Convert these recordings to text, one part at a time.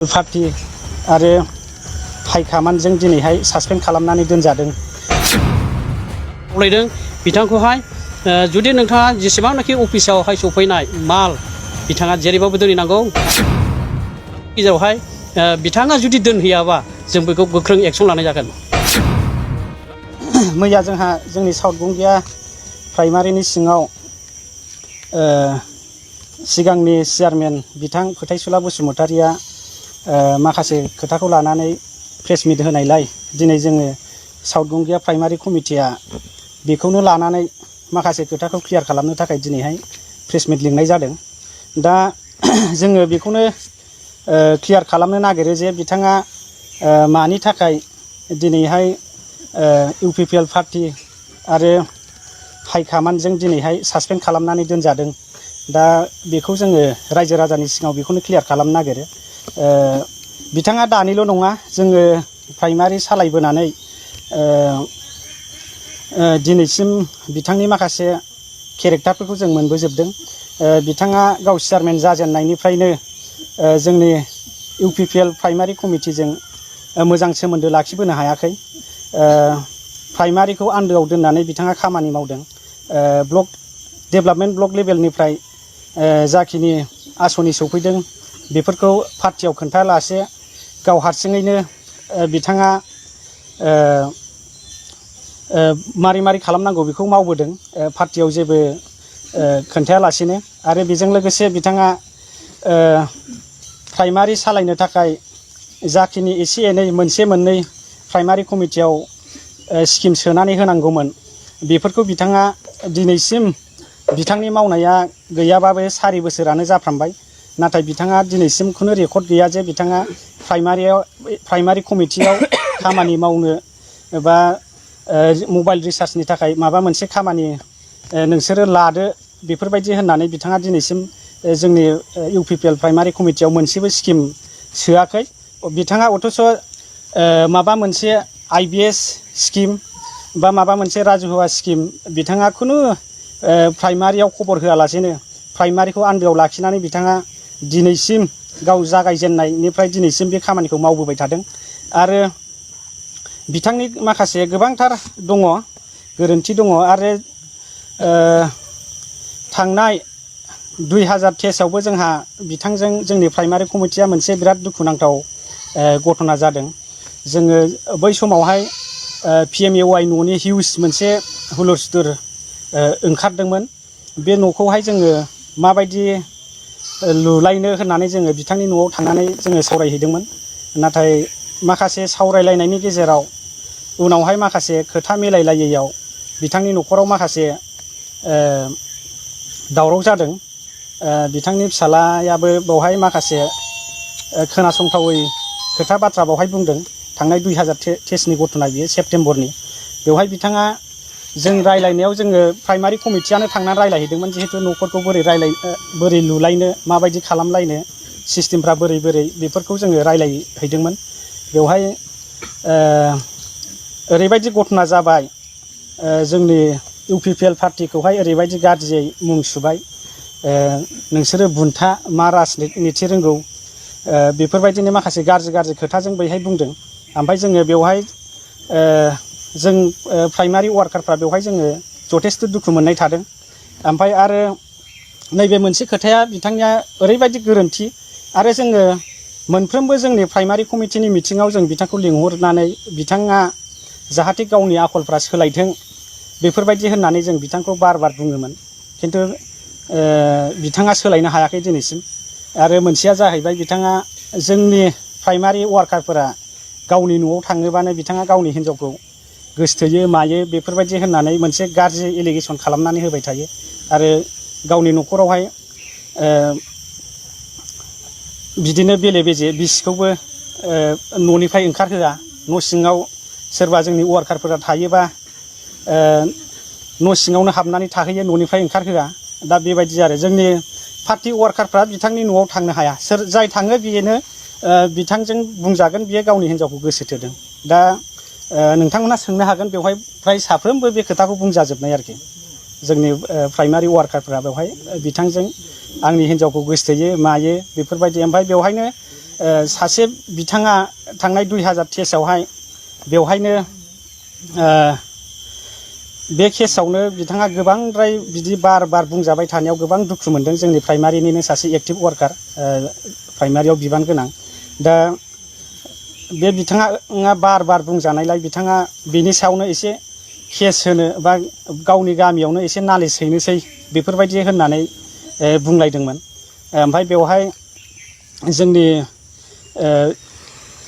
Party आरो हाइकमान्डजों दिनैहाय सासपेन्ड खालामनानै दोनजादों। खावलायदों बिथांखौहाय जुदि नोंथाङा जेसेबांनाखि अफिसावहाय सफैनाय माल बिथाङा जेरैबाबो दोनहैनांगौ। गेजेरावहाय बिथाङा जुदि दोनहैयाबा जों बेखौ गोख्रों एक्सन लानाय जागोन। मैया जोंहा जोंनि साउथ गंगिया प्राइमारिनि सिङाव सिगांनि चेयारमेन बिथां फोथायसुला बसुमतारिया माखासे खोथाखौ लानानै प्रेस मिट होनायलाय दिनै जोङो साउथ गंगिया प्राइमारि कमिटिया बेखौनो लानानै माखासे खोथाखौ क्लियार खालामनो थाखाय दिनैहाय प्रेस मिट लिंनाय जादों। दा जोङो बेखौनो क्लियार खालामनो नागिरो जे बिथाङा मानि थाखाय दिनैहाय इउपिपिएल पार्टी आरो हाइकमान्डजों दिनैहाय सासपेन्ड खालामनानै दोनजादों। दा बेखौ जोङो रायजो राजानि सिगाङाव बेखौनो क्लियार खालामनो नागिरो। बिथाङा दानिल' नङा, जोङो प्राइमारि सालायबोनानै दिनैसिम बिथांनि माखासे केरेक्टारफोरखौ जों मोनबोजोबदों। बिथाङा गाव चेयारमेन जाजेननायनिफ्रायनो जोंनि इउपिपिएल प्राइमारि कमिटिजों मोजां सोमोन्दो लाखिबोनो हायाखै। प्राइमारिखौ आन्दोआव दोननानै बिथाङा खामानि मावदों। ब्लक डेभेलपमेन्ट ब्लक लेभेलनिफ्राय जाखिनि आसनि सफैदों बेफोरखौ पार्टियाव खोन्थायालासे गाव हारसिङैनो बिथाङा मारै मारै खालामनांगौ बेखौ मावबोदों, पार्टियाव जेबो खोन्थायालासेनो। आरो बेजों लोगोसे बिथाङा प्राइमारि सालायनो थाखाय जाखिनि एसे एनै मोनसे मोननै प्राइमारि कमिटियाव स्किम सोनानै होनांगौमोन बेफोरखौ बिथाङा दिनैसिम बिथांनि मावनाया गैयाबाबो 4 बोसोरानो जाफ्रामबाय, नाथाय बिथाङा दिनैसिम खुनु रेकर्ड गैया जे बिथाङा प्राइमारि कमिटियाव खामानि मावनो बा मबाइल रिसार्जनि थाखाय माबा मोनसे खामानि नोंसोरो लादो बेफोरबायदि होननानै बिथाङा दिनैसिम जोंनि इउपिपिएल प्राइमारि कमिटियाव मोनसेबो स्किम सोआखै। बिथाङा अथ'स' माबा मोनसे IBS स्किम बा माबा मोनसे राजुहुवा स्किम बिथाङा खुनु प्राइमारियाव खबर होआलासेनो प्राइमारिखौ आन्दोआव लाखिनानै बिथाङा दिनैसिम गाव जागायजेननायनिफ्राय दिनैसिम बे खामानिखौ मावबोबाय थादों। आरो बिथांनि माखासे गोबांथार दङ, गोरोन्थि दङ। आरो थांनाय 2023आवबो जोंहा बिथांजों जोंनि प्राइमारि कमिटिया मोनसे बिराद दुखुनांथाव घटना जादों। जोङो बै समावहाय PMAY न'नि हिउज मोनसे हुलुस्थुर ओंखारदोंमोन। बे न'खौहाय जोङो माबायदि लुलायनो होननानै जोङो बिथांनि न'आव थांनानै जोङो सावरायहैदोंमोन। नाथाय माखासे सावरायलायनायनि गेजेराव उनावहाय माखासे खोथा मिलायलायैयाव बिथांनि न'खराव माखासे दावराव जादों। बिथांनि फिसालायाबो बेवहाय माखासे खोनासंथावै खोथा बाथ्रा बावहाय बुंदों। थांनाय 2023नि घटना, बियो सेप्तेम्बरनि। बेवहाय बिथाङा जों रायलायनायाव जोङो प्राइमारि कमिटियानो थांनानै रायलायहैदोंमोन, जिहेतु न'फोरखौ बोरै लुलायनो, माबायदि खालामलायनो, सिस्टेमफ्रा बोरै बेफोरखौ जोङो रायलायहैदोंमोन। बेवहाय ओरैबायदि घटना जाबाय, जोंनि इउपिपिएल पार्टिखौहाय ओरैबायदि गाज्रियै मुं सुबाय, नोंसोरो बुन्था मा राजनिति रोंगौ, बेफोरबायदिनो माखासे गाज्रि खोथाजों बैहाय बुंदों। ओमफ्राय जोङो बेवहाय जों प्राइमारि वार्कारफ्रा बेवहाय जोङो जथेस्थ' दुखु मोननाय थादों। ओमफ्राय आरो नैबे मोनसे खोथाया बिथांनिया ओरैबायदि गोरोन्थि। आरो जोङो मोनफ्रोमबो जोंनि प्राइमारि कमिटिनि मिटिङाव जों बिथांखौ लिंहरनानै बिथाङा जाहाथे गावनि आखलफ्रा सोलायथों बेफोरबायदि होननानै जों बिथांखौ बार बुङोमोन, खिन्थु बिथाङा सोलायनो हायाखै दिनैसिम। आरो मोनसेया जाहैबाय, बिथाङा जोंनि प्राइमारि वार्कारफोरा गावनि न'आव थाङोबानो बिथाङा गावनि हिनजावखौ गोसथोयो मायो बेफोरबायदि होननानै मोनसे गाज्रि एलिगेसन खालामनानै होबाय थायो। आरो गावनि न'खरावहाय बिदिनो बेले बेजे बिसिखौबो न'निफ्राय ओंखारहोआ। न' सिङाव सोरबा जोंनि वार्कारफोरा थायोबा न' सिङावनो हाबनानै थाहैयो, न'निफ्राय ओंखारहोआ। दा बेबायदि आरो जोंनि पार्टि वार्कारफ्रा बिथांनि न'आव थांनो हाया। जाय थाङो बेनो बिथांजों बुंजागोन बियो गावनि हिनजावखौ गोसो थोदों। दा नोंथांमोना सोंनो हागोन, बेवहाय फ्राय साफ्रोमबो बे खोथाखौ बुंजाजोबनाय आरोखि। जोंनि प्राइमारि वार्कारफ्रा बेवहाय बिथांजों आंनि हिनजावखौ गोसथोयो मायो बेफोरबायदि। ओमफ्राय बेवहायनो सासे बिथाङा थांनाय 2000 टेस्टआवहाय बेवहायनो बे केसआवनो बिथाङा गोबांद्राय बिदि बार बुंजाबाय थानायाव गोबां दुखु मोनदों। जोंनि प्राइमारिनिनो सासे एक्टिभ वार्कार, प्राइमारियाव बिबान गोनां। दा बे बिथाङा बार बुंजानायलाय बिथाङा बिनि सायावनो एसे केस होनो बा गावनि गामियावनो एसे नालिस हैनोसै बेफोरबायदि होननानै बुंलायदोंमोन। ओमफ्राय बेवहाय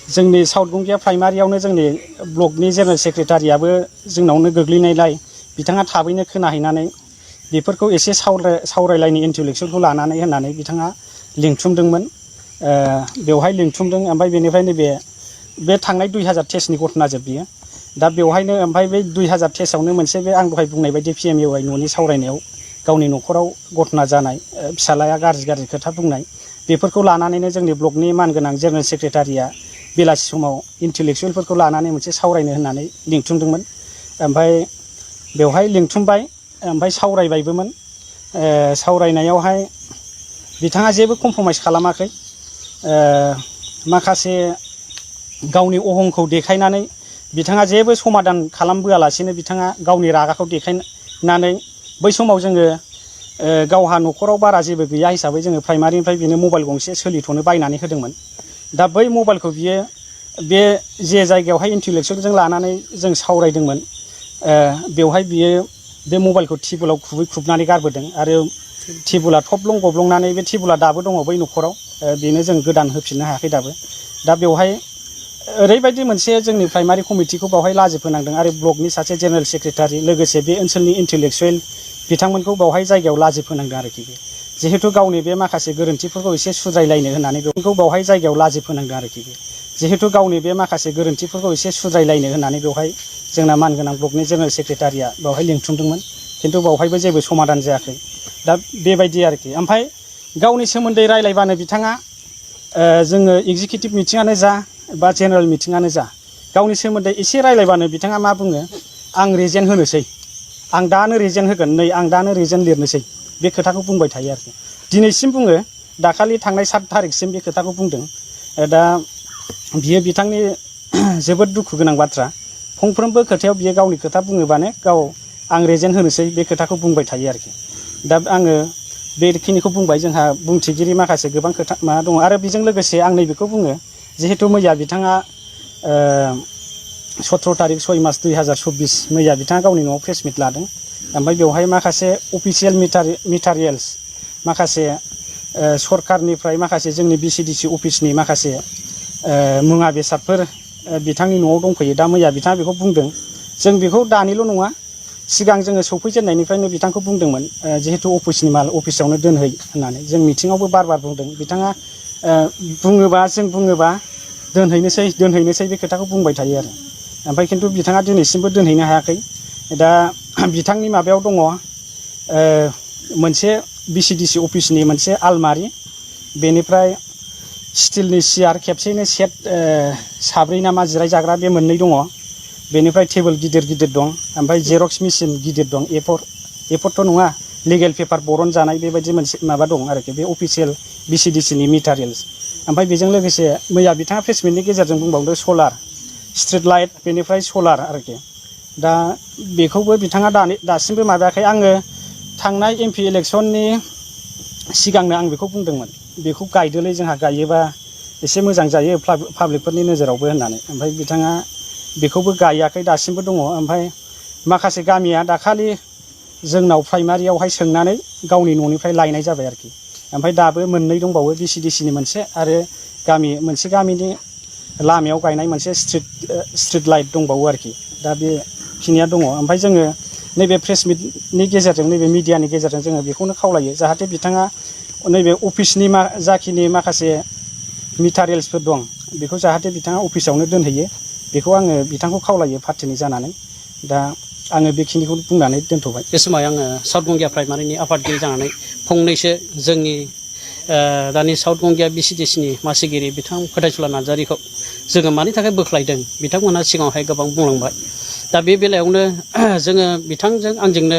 जोंनि साउथ गंगिया प्राइमारियावनो जोंनि ब्लकनि जेनेरेल सेक्रेटारियाबो जोंनावनो गोग्लैनायलाय बिथाङा थाबैनो खोनाहैनानै बेफोरखौ एसे सावरायलायनि इन्टेलेक्सुयेलखौ लानानै होननानै बिथाङा लिंथुमदोंमोन। बेवहाय लिंथुमदों। ओमफ्राय बेनिफ्राय बे थांनाय 2000 टेस्टनि घटनाजोब बियो। दा बेवहायनो ओमफ्राय बे 2000 टेस्टआवनो मोनसे बे आं दहाय बुंनाय बायदि PMUI न'नि सावरायनायाव गावनि न'खराव घटना जानाय, फिसालाया गाज्रि खोथा बुंनाय, बेफोरखौ लानानैनो जोंनि ब्लकनि मानगोनां जेनेरेल सेक्रेटारिया बेलासि समाव इन्टेलेक्सुयेलफोरखौ लानानै मोनसे सावरायनो होननानै लिंथुमदोंमोन। ओमफ्राय बेवहाय लिंथुमबाय, ओमफ्राय सावरायबायबोमोन। सावरायनायावहाय बिथाङा जेबो कमप्रमाइस खालामाखै। माखासे गावनि अहंखौ देखायनानै बिथाङा जेबो समाधान खालामबोआलासिनो बिथाङा गावनि रागाखौ देखायनानै बै समाव जोङो गावहा न'खराव बारा जेबो गैया हिसाबै जोङो प्राइमारिनिफ्राय बिनो मबाइल गंसे सोलिथ'नो बायनानै होदोंमोन। दा बै मबाइलखौ बियो बे जे जायगायावहाय इन्टेलेक्सुयेलजों लानानै जों सावरायदोंमोन, बेवहाय बियो बे मबाइलखौ टेबोलाव खुबनानै गारबोदों आरो टेबोला थब्लं गब्लंनानै बे टेबोला दाबो दङ बै न'खराव। बेनो जों गोदान होफिननो हायाखै दाबो। दा बेवहाय ओरैबायदि मोनसे जोंनि प्राइमारि कमिटिखौ बावहाय लाजिफोनांदों आरो ब्लकनि सासे जेनेरेल सेक्रेटारि लोगोसे बे ओनसोलनि इन्टेलेक्सुयेल बिथांमोनखौ बावहाय जायगायाव लाजिफोनांदों आरोखि। जिहेथु गावनि बे माखासे गोरोन्थिफोरखौ एसे सुद्रायलायनो होननानै बेखौ बावहाय जायगायाव लाजिफोनांदों आरोखि। जिहेथु गावनि बे माखासे गोरोन्थिफोरखौ एसे सुद्रायलायनो होननानै बेवहाय जोंना मानगोनां ब्लकनि जेनेरेल सेक्रेटारिया बावहाय लिंथुमदोंमोन। खिन्थु बावहायबो जेबो समाधान जायाखै। दा बेबायदि आरोखि। ओमफ्राय गावनि सोमोन्दै रायलायबानो बिथाङा जोङो एगजिकिउटिभ मिटिङानो जा बा जेनेरेल मिटिङानो जा, गावनि सोमोन्दै एसे रायलायबानो बिथाङा मा बुङो, आं रिजेन्ट होनोसै, आं दानो रिजेन्ट होगोन, नै आं दानो रिजेन्ट लिरनोसै, बे खोथाखौ बुंबाय थायो आरोखि। दिनैसिम बुङो, दाखालि थांनाय 7 थारिखसिम बे खोथाखौ बुंदों। दा बियो बिथांनि जोबोद दुखु गोनां बाथ्रा। फंफ्रोमबो खोथायाव बियो गावनि खोथा बुङोबानो आं रिजेन्ट होनोसै बे खोथाखौ बुंबाय थायो आरोखि। दा आङो बेखिनिखौ बुंबाय। जोंहा बुंथिगिरि माखासे गोबां खोथा माबा दङ। आरो बेजों लोगोसे आं नैबेखौ बुङो, जिहेथु मैया बिथाङा 17 थारिख 6 मास 2024 मैया बिथाङा गावनि न'आव प्रेस मिट लादों। ओमफ्राय बेवहाय माखासे अफिसियेल मेटारियेल्स, माखासे सरकारनिफ्राय माखासे जोंनि BCDC अफिसनि माखासे मुवा बेसादफोर बिथांनि न'आव दंफैयो। दा मैया बिथाङा बेखौ बुंदों। जों बेखौ दानिल' नङा, सिगां जोङो सौफैजेननायनिफ्रायनो बिथांखौ बुंदोंमोन, जिहेथु अफिसनि माल अफिसावनो दोनहै होननानै। जों मिटिङावबो बार बुंदों। बिथाङा जों बुङोबा दोनहैनोसै बे खोथाखौ बुंबाय थायो आरो। ओमफ्राय खिन्थु बिथाङा दिनैसिमबो दोनहैनो हायाखै। दा बिथांनि माबायाव दङ मोनसे BCDC अफिसनि मोनसे आलमारि, बेनिफ्राय स्टिलनि सियार खेबसेयैनो सेट 7 ना मा जिराय जाग्रा बे 2 दङ। बेनिफ्राय टेबोल गिदिर दं। ओमफ्राय जेरक्स मेसिन गिदिर दं। एफोरथ' नङा, लिगेल पेपार बरन जानाय बेबायदि मोनसे माबा दं आरोखि। बे अफिसियेल BCDCनि मेटारियेल्स। ओमफ्राय बेजों लोगोसे मैया बिथाङा प्रेस मिटनि गेजेरजों बुंबावदों सलार, स्ट्रिट लाइट, बेनिफ्राय सलार आरोखि। दा बेखौबो बिथाङा दासिमबो माबायाखै। आङो थांनाय MP इलेक्सननि सिगांनो आं बेखौ बुंदोंमोन, बेखौ गायदोलै, जोंहा गायोबा एसे मोजां जायो पाब्लिकफोरनि नोजोरावबो होननानै। ओमफ्राय बिथाङा बेखौबो गायाखै, दासिमबो दङ। ओमफ्राय माखासे गामिया दाखालि जोंनाव प्राइमारियावहाय सोंनानै गावनि न'निफ्राय लायनाय जाबाय आरोखि। ओमफ्राय दाबो 2 दंबावो, BCDCनि मोनसे आरो मोनसे गामिनि लामायाव गायनाय मोनसे स्ट्रिट लाइट दंबावो आरोखि। दा बेखिनिया दङ। ओमफ्राय जोङो नैबे प्रेस मिटनि गेजेरजों, नैबे मिडियानि गेजेरजों जोङो बेखौनो खावलायो, जाहाथे बिथाङा नैबे अफिसनि जाखिनि माखासे मेटारियेल्सफोर दं, बेखौ जाहाथे बिथाङा अफिसावनो दोनहैयो, बेखौ आङो बिथांखौ खावलायो पार्टिनि जानानै। दा आङो बेखिनिखौ बुंनानै दोनथ'बाय। बे समाव आङो साउथ गंगिया प्राइमारिनि आफादगिरि जानानै फंनैसो जोंनि दानि साउथ गंगिया BCDCनि मासिगिरि बिथां फोथायसुला नार्जारिखौ जोङो मानि थाखाय बोख्लायदों, बिथांमोनहा सिगाङावहाय गोबां बुंलांबाय। दा बे बेलायावनो जोङो बिथांजों आंजोंनो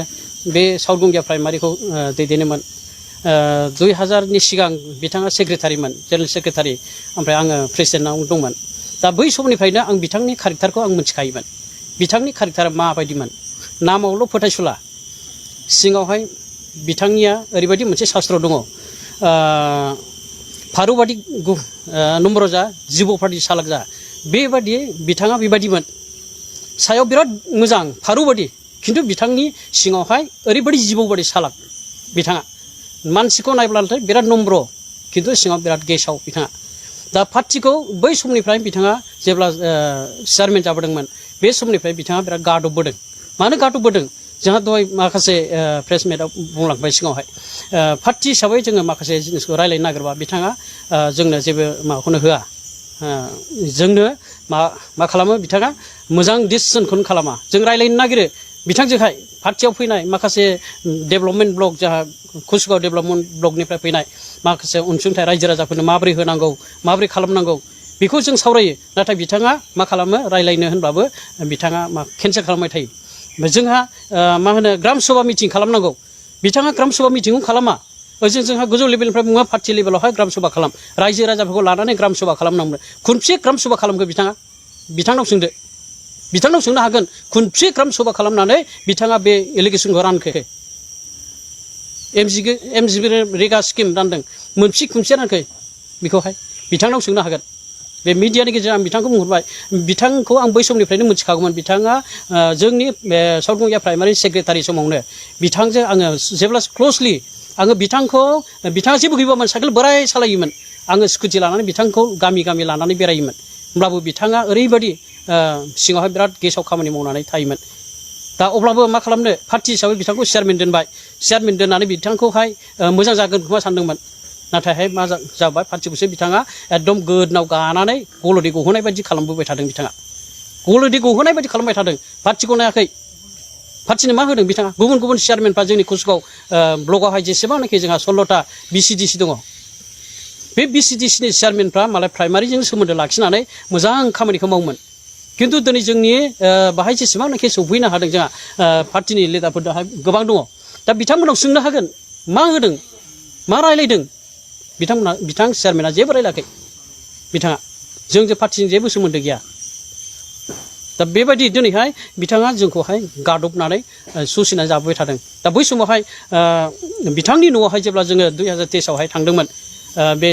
बे साउथ गंगिया प्राइमारिखौ दैदेनोमोन। 2000नि सिगां बिथाङा सेक्रेटारिमोन जेनेरेल सेक्रेटारि ओमफ्राय आङो प्रेसिडेन्टआव दंमोन दा बै समनिफ्रायनो आं बिथांनि कारेक्टारखौ आं मिथिखायोमोन बिथांनि कारेक्टारा माबायदिमोन नामावल' फोथायसुला सिङावहाय बिथांनिया ओरैबायदि मोनसे शास्त्र दङ फारौबादि नम्र जा जिबौफोरबादि सालाक जा बेबादि बिथाङा बेबायदिमोन सायाव बिराद मोजां फारौबादि खिन्थु बिथांनि सिङावहाय ओरैबायदि जिबौबादि सालाक बिथाङा मानसिखौ नायब्लाथाय बिराद नम्र खिन्थु सिङाव बिराद गेसाव बिथाङा दा पार्टिखौ बै समनिफ्राय बिथाङा जेब्ला चेयारमेन जाबोदोंमोन बे समनिफ्राय बिथाङा बिराद गादबबोदों मानो गादबबोदों जोंहा दहाय माखासे प्रेस मिटआव बुंलांबाय सिगाङावहाय पार्टि हिसाबै जोङो माखासे जिनिसखौ रायलायनो नागिरबा बिथाङा जोंनो जेबो माबाखौनो होआ जोंनो मा खालामो बिथाङा मोजां डिसिसनखौनो खालामा जों रायलायनो नागिरो बिथांजोंहाय पार्टियाव फैनाय माखासे डेभेलपमेन्ट ब्लक जोंहा कुसुगाव डेभेलपमेन्ट ब्लकनिफ्राय फैनाय माखासे अनसुंथाइ रायजो राजाफोरनो माबोरै होनांगौ माबोरै खालामनांगौ बेखौ जों सावरायो नाथाय बिथाङा मा खालामो रायलायनो होनब्लाबो बिथाङा केन्सेल खालामबाय थायो जोंहा मा होनो ग्राम सभा मिटिं खालामनांगौ बिथाङा ग्राम सभा मिटिंखौ खालामा ओजों जोंहा गोजौ लेभेलनिफ्राय बुङो पार्टि लेभेलावहाय ग्राम सभा खालाम रायजो राजाफोरखौ लानानै ग्राम सभा खालामनांगौ खनसे ग्राम सभा खालामखो बिथाङा बिथांनाव सोंनो हागोन खनसे ग्राम सभा खालामनानै बिथाङा बे एलिगेसनखौ रानखो एमजि रेगा स्किम रानदों मोनसे खनसे रानखो बेखौहाय बिथांनाव सोंनो हागोन बे मिडियानि गेजेरजों आं बिथांखौ बुंहरबाय बिथांखौ आं बै समनिफ्रायनो मिथिखागौमोन बिथाङा जोंनि साउथ बंगिया प्राइमारि सेक्रेटारि समावनो बिथांजों आङो जेब्ला क्ल'सलि आङो बिथाङा जेबो गैयामोन साइकेल बोराय सालायोमोन आङो स्कुटि लानानै बिथांखौ गामि गामि लानानै बेरायोमोन होमब्लाबो बिथाङा ओरैबायदि सिङावहाय बिराद गेसाव खामानि मावनानै थायोमोन दा अब्लाबो मा खालामनो पार्टि हिसाबै बिथांखौ चेयारमेन दोनबाय चेयारमेन दोननानै बिथांखौहाय मोजां जागोन खोमा सानदोंमोन नाथायहाय मा जाबाय पार्टिखौसो बिथाङा एकदम गोदनाव गानानै गल'दै गहोनाय बायदि खालामबोबाय थादों बिथाङा गल'दै गहोनाय बायदि खालामबाय थादों पार्टिखौ नायाखै पार्टिनो मा होदों बिथाङा गुबुन गुबुन चेयारमेनफ्रा जोंनि कुसुगाव ब्लकआवहाय जेसेबांनाखि जोंहा 16टा BCDC दङ बे BCDCनि चेयारमेनफ्रा मालाय प्राइमारिजों सोमोन्दो लाखिनानै मोजां खामानिखौ मावोमोन खिन्थु दिनै जोंनि बाहाय जेसेबांनाखि सौफैनो हादों जोंहा पार्टिनि लिडारफोरहाय गोबां दङ दा बिथांमोनाव सोंनो हागोन मा होदों मा रायलायदों बिथां चेयारमेना जेबो रायलायाखै बिथाङा जोंजों पार्टिजों जेबो सोमोन्दो गैया दा बेबायदि दिनैहाय बिथाङा जोंखौहाय गादबनानै सुसिना जाबोबाय थादों दा बै समावहाय बिथांनि न'आवहाय जेब्ला जोङो 2023आवहाय थांदोंमोन बे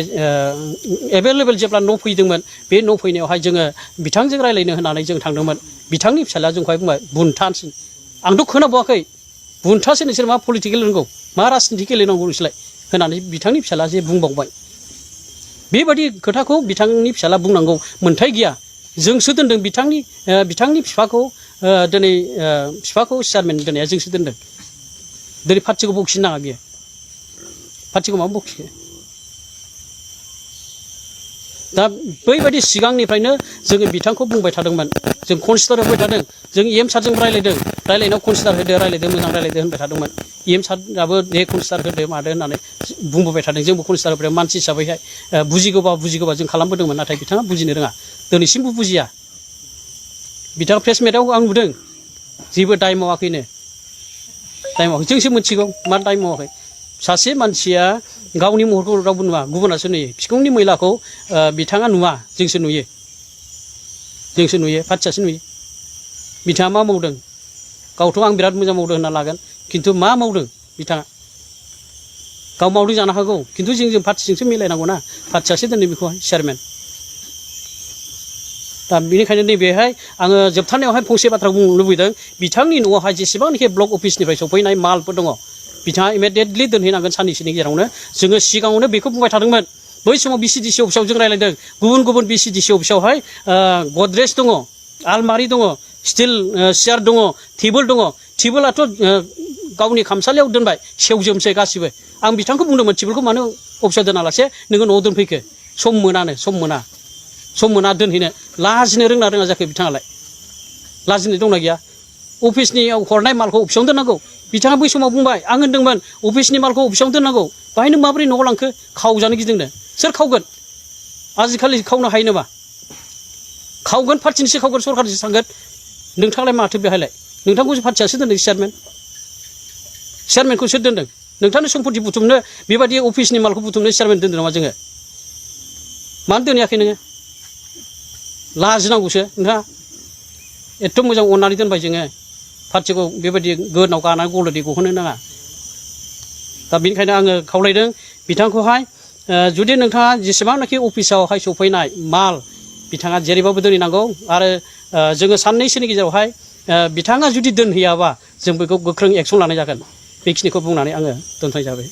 एभेलेबेल जेब्ला न' फैदोंमोन बे न' फैनायावहाय जोङो बिथांजों रायलायनो होननानै जों थांदोंमोन बिथांनि फिसाज्लाया जोंखौहाय बुंबाय बुन्थासिन आंथ' खोनाबावाखै बुन्थासो नोंसोर मा पलिटिकेल रोंगौ मा राजनिथि गेलेनांगौ नोंसोरलाय होननानै बिथांनि फिसाज्ला जे बुंबावबाय बेबायदि खोथाखौ बिथांनि फिसाज्ला बुंनांगौ मोन्थाय गैया जोंसो दोनदों बिथांनि बिफाखौ दिनै बिफाखौ चेयारमेन दोननाया जोंसो दोनदों दिनै पार्टिखौ बखिनो नाङा बियो पार्टिखौ माबा बखियो दा बैबायदि सिगांनिफ्रायनो जोङो बिथांखौ बुंबाय थादोंमोन जों कनसिडार होबाय थादों जों EM सारजों रायलायनायाव कनसिडार होदो मोजां रायलायदो होनबाय थादोंमोन EM साराबो दे कनसिडार होदो मादो होननानै बुंबोबाय थादों जोंबो कनसिडार होबाय मानसि हिसाबैहाय बुजिगौबा जों खालामबोदोंमोन नाथाय बिथाङा बुजिनो रोङा दिनैसिमबो बुजिया बिथाङा प्रेस मिटआव आं नुदों जेबो दाय मावाखैनो जोंसो मिथिगौ मा दाय मावाखै सासे मानसिया गावनि महरखौ रावबो नुवा गुबुनासो नुयो बिखुंनि मैलाखौ बिथाङा नुवा जोंसो नुयो पार्टियासो नुयो बिथाङा मा मावदों गावथ' आं बिराद मोजां मावदों होनना लागोन खिन्थु मा मावदों बिथाङा गाव मावदों जानो हागौ खिन्थु जों पार्टिजोंसो मिलायनांगौ ना पार्टियासो दोनो बेखौहाय चेयारमेन दा बेनिखायनो नैबेहाय आङो जोबथारनायावहाय फंसे बाथ्रा बुंनो लुबैदों बिथांनि न'आवहाय जेसेबांनाखि ब्लक अफिसनिफ्राय सफैनाय मालफोर दङ बिथाङा इमिडियेटलि दोनहैनांगोन साननैसोनि गेजेरावनो जोङो सिगाङावनो बेखौ बुंबाय थादोंमोन बै समाव BCDC अफिसाव जों रायलायदों गुबुन BCDC अफिसावहाय गद्रेज दङ आलमारि दङ स्टिल चेयार दङ टेबोलाथ' गावनि खामसालियाव दोनबाय सेवजोबसै गासिबो आं बिथांखौ बुंदोंमोन टेबोलखौ मानो अफिसाव दोनालासे नोङो न'आव दोनफैखो सम मोना दोनहैनो लाजिनो रोङा जाखो बिथाङालाय लाजिनो दंना गैया अफिसनियाव हरनाय मालखौ अफिसावनो दोननांगौ बिथाङा बै समाव बुंबाय आं होनदोंमोन अफिसनि मालखौ अफिसावनो दोननांगौ बाहायनो माबोरै न'आव लांखो खावजानो गिदोंनो सोर खावगोन आजिखालि खावनो हायो नामा खावगोन पार्टिनिसो खावगोन सरकारनिसो थांगोन नोंथाङालाय माथो बेहायलाय नोंथांखौसो पार्टियासो दोनदों चेयारमेनखौ सोर दोनदों नोंथांनि सम्पति बुथुमनो बेबायदि अफिसनि मालखौ बुथुमनो चेयारमेन दोनदों नामा जोङो मानो दोनहैयाखै नोङो लाजिनांगौसो नोंथाङा एथ' मोजां अननानै दोनबाय जोङो पार्टिखौ बेबायदि गोदनाव गानानै गल'दै गहोनो नाङा दा बेनिखायनो आङो खावलायदों बिथांखौहाय जुदि नोंथाङा जेसेबांनाखि अफिसावहाय सफैनाय माल बिथाङा जेरैबाबो दोनहैनांगौ आरो जोङो साननैसोनि गेजेरावहाय बिथाङा जुदि दोनहैयाबा जों बेखौ गोख्रों एक्सन लानाय जागोन बेखिनिखौ बुंनानै आङो दोनथ'नाय जाबाय